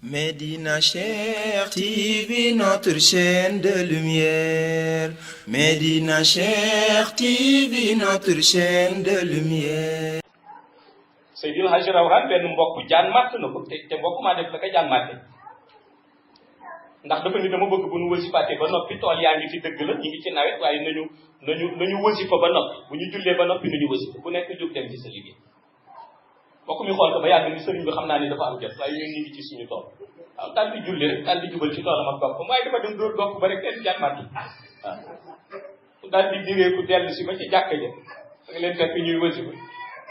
Médina Cheikh TV, notre chaîne de lumière. Médina Cheikh TV, notre chaîne de lumière. Seydil Hadji Rawhan benn mbokk jaan màtt na ko te mbokk maa def la ko jaan màtte ndax dafa ni dama bëgg bu ñu wasifaatee ba noppi tool yaa ngi fi dëgg la ñu ngi ci nawet waaye nañu wasifa ba noppi bu ñu jullee ba noppi nañu wasifa bu nekk jóg dem ci sa liggéey mbokk mi xool ko ba yàgg ni sëriñ bi xam naa ni dafa am jot waaye ñun ñu ngi ci suñu tool waaw daal di julli rek daal di jubal ci toolam ak boppam waaye dafa dem dóor bopp ba rek kenn jaan màtt waaw daal di direeku dellu si ba ci jàkka ja da nga leen fekk ñuy wasifa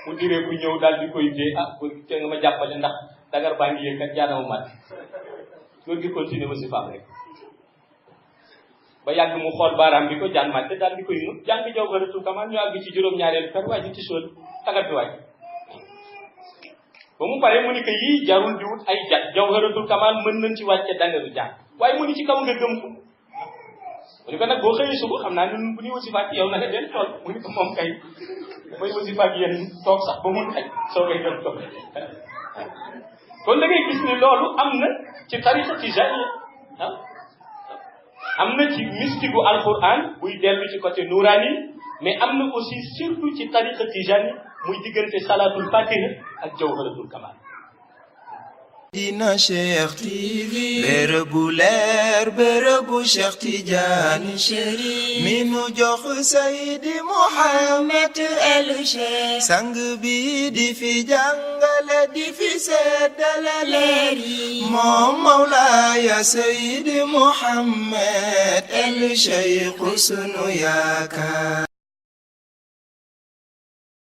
mu direeku ñëw daal di koy dee te nga ma jàppale ndax dangar baa ngi yéeg kat jaanama màtt góor gi continué wasifaam rek ba yàgg mu xool baaraam bi ko jaan màtte daal di koy nu jàng Djawartoukamal ñu àgg ci juróom-ñaareelu per waa ji ci sol tagat bi waaj ba mu paree mu ni ko yii jarul di wut ay Djawartoukamal mën nañ ci wàcce dangaru jàng waaye mu ni ci kaw nga gëm ko mu ni ko nag boo xëyee suba xam naa ñun bu ñuy wasifaat yow na nga den tool mu ni ko moom kay mooy wasifaat yéen toog sax ba mun xaj soo koy dem toog kon da ngay gis ni loolu am na ci tariqa tijaniya am na ci mystique gu alquran buy dellu ci côté nourani mais am na aussi surtout ci tariqa tijani muy diggante salatul fatiha ak Djawartoukamal. Médina Cheikh TV, bërëbu leer bërëbu Cheikh Tidiane Chérif mi nu jox Seydi Mouhamed El Cheikh sang bi di fi jàngale di fi seddale leer yi moom Mawlaaya Seydi Mouhamed El Cheikh sunu yaakaar.